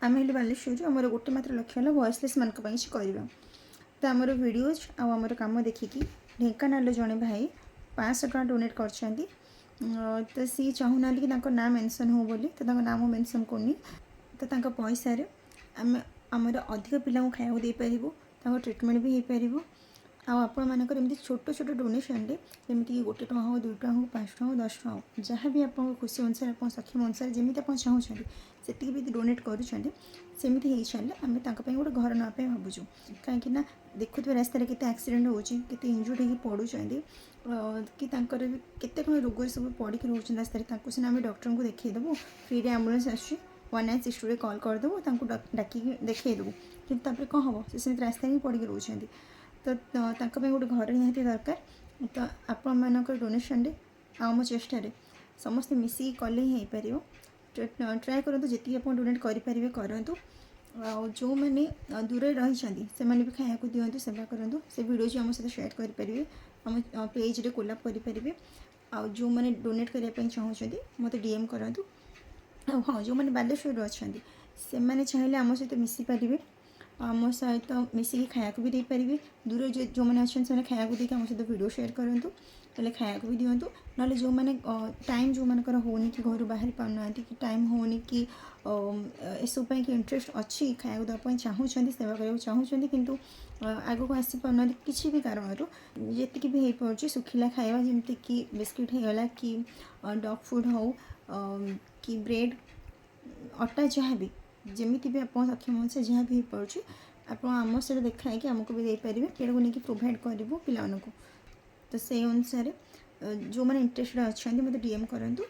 ଆମେ ହେଲୁ ବାଲେଶ୍ୱରରୁ। ଆମର ଗୋଟେ ମାତ୍ର ଲକ୍ଷ୍ୟ ହେଲା ଭଏସଲେସ୍ ମାନଙ୍କ ପାଇଁ କିଛି କରିବା। ତ ଆମର ଭିଡ଼ିଓଜ୍ ଆଉ ଆମର କାମ ଦେଖିକି ଢେଙ୍କାନାଳର ଜଣେ ଭାଇ 500 ଟଙ୍କା ଡୋନେଟ୍ କରିଛନ୍ତି। ତ ସିଏ ଚାହୁଁନାହାନ୍ତି କି ତାଙ୍କ ନାଁ ମେନସନ୍ ହଉ ବୋଲି, ତ ତାଙ୍କ ନାଁ ମୁଁ ମେନସନ୍ କରୁନି। ତ ତାଙ୍କ ପଇସାରେ ଆମେ ଆମର ଅଧିକ ପିଲାଙ୍କୁ ଖାଇବାକୁ ଦେଇପାରିବୁ, ତାଙ୍କ ଟ୍ରିଟମେଣ୍ଟ ବି ହେଇପାରିବ। ଆଉ ଆପଣମାନଙ୍କର ଏମିତି ଛୋଟ ଛୋଟ ଡୋନେସନ୍ରେ, ଯେମିତିକି 1 ଟଙ୍କା ହଉ, 2 ଟଙ୍କା ହଉ, 5 ଟଙ୍କା ହଉ, 10 ଟଙ୍କା ହଉ, ଯାହା ବି ଆପଣଙ୍କ ଖୁସି ଅନୁସାରେ, ଆପଣ ସକ୍ଷମ ଅନୁସାରେ ଯେମିତି ଆପଣ ଚାହୁଁଛନ୍ତି, ସେତିକି ବି ଡୋନେଟ୍ କରୁଛନ୍ତି, ସେମିତି ହେଇଚାଲିଲେ ଆମେ ତାଙ୍କ ପାଇଁ ଗୋଟେ ଘର ନେବା ପାଇଁ ଭାବୁଛୁ। କାହିଁକି ନା ଦେଖୁଥିବେ ରାସ୍ତାରେ କେତେ ଆକ୍ସିଡେଣ୍ଟ ହେଉଛି, କେତେ ଇଞ୍ଜୁର୍ଡ଼ ହେଇକି ପଡ଼ୁଛନ୍ତି କି ତାଙ୍କର ବି କେତେ କ'ଣ ରୋଗରେ ସବୁ ପଡ଼ିକି ରହୁଛନ୍ତି ରାସ୍ତାରେ। ତାଙ୍କୁ ସିନା ଆମେ ଡକ୍ଟରଙ୍କୁ ଦେଖେଇଦେବୁ, ଫ୍ରିରେ ଆମ୍ବୁଲାନ୍ସ ଆସୁଛି, 1962ରେ କଲ୍ କରିଦେବୁ, ତାଙ୍କୁ ଡାକିକି ଦେଖେଇଦେବୁ। କିନ୍ତୁ ତାପରେ କ'ଣ ହେବ? ସେ ସେମିତି ରାସ୍ତାରେ ହିଁ ପଡ଼ିକି ରହୁଛନ୍ତି। ତ ତାଙ୍କ ପାଇଁ ଗୋଟେ ଘର ନିହାତି ଦରକାର। ତ ଆପଣମାନଙ୍କର ଡୋନେସନ୍ରେ ଆଉ ଆମ ଚେଷ୍ଟାରେ ସମସ୍ତେ ମିଶିକି କଲେ ହିଁ ହେଇପାରିବ। ଟ୍ରାଏ କରନ୍ତୁ, ଯେତିକି ଆପଣ ଡୋନେଟ୍ କରିପାରିବେ କରନ୍ତୁ। ଆଉ ଯେଉଁମାନେ ଦୂରରେ ରହିଛନ୍ତି, ସେମାନେ ବି ଖାଇବାକୁ ଦିଅନ୍ତୁ, ସେବା କରନ୍ତୁ। ସେ ଭିଡ଼ିଓ ଆମ ସହିତ ସେୟାର କରିପାରିବେ, ଆମ ପେଜ୍ରେ କୋଲାବ୍ କରିପାରିବେ। ଆଉ ଯେଉଁମାନେ ଡୋନେଟ୍ କରିବା ପାଇଁ ଚାହୁଁଛନ୍ତି, ମୋତେ ଡିଏମ୍ କରନ୍ତୁ। ଆଉ ହଁ, ଯେଉଁମାନେ ବାଲେଶ୍ୱରରେ ଅଛନ୍ତି, ସେମାନେ ଚାହିଁଲେ ଆମ ସହିତ ମିଶିପାରିବେ, ଆମ ସହିତ ମିଶିକି ଖାଇବାକୁ ବି ଦେଇପାରିବେ। ଦୂର ଯେଉଁମାନେ ଅଛନ୍ତି, ସେମାନେ ଖାଇବାକୁ ଦେଇକି ଆମ ସହିତ ଭିଡ଼ିଓ ସେୟାର କରନ୍ତୁ, ହେଲେ ଖାଇବାକୁ ବି ଦିଅନ୍ତୁ। ନହେଲେ ଯେଉଁମାନେ ଟାଇମ୍ ଯେଉଁମାନଙ୍କର ହେଉନି କି ଘରୁ ବାହାରି ପାରୁନାହାନ୍ତି କି ଟାଇମ୍ ହେଉନି କି ଏସବୁ ପାଇଁ କି ଇଣ୍ଟରେଷ୍ଟ ଅଛି, ଖାଇବାକୁ ଦେବା ପାଇଁ ଚାହୁଁଛନ୍ତି, ସେବା କରିବାକୁ ଚାହୁଁଛନ୍ତି, କିନ୍ତୁ ଆଗକୁ ଆସିପାରୁନାହାନ୍ତି କିଛି ବି କାରଣରୁ, ଯେତିକି ବି ହେଇପାରୁଛି ଶୁଖିଲା ଖାଇବା, ଯେମିତିକି ବିସ୍କିଟ୍ ହେଇଗଲା କି ଡଗ୍ ଫୁଡ଼୍ ହଉ କି ବ୍ରେଡ଼୍, ଅଟା, ଯାହା ବି ଯେମିତି ବି ଆପଣ ସକ୍ଷମ ଅନୁସାରେ ଯାହା ବି ହେଇପାରୁଛି, ଆପଣ ଆମ ସହିତ ଦେଖା ହେଇକି ଆମକୁ ବି ଦେଇପାରିବେ। ଏଟାକୁ ନେଇକି ପ୍ରୋଭାଇଡ଼ କରିବୁ ପିଲାମାନଙ୍କୁ। ତ ସେଇ ଅନୁସାରେ ଯେଉଁମାନେ ଇଣ୍ଟରେଷ୍ଟେଡ଼ ଅଛନ୍ତି, ମୋତେ ଡିଏମ୍ କରନ୍ତୁ।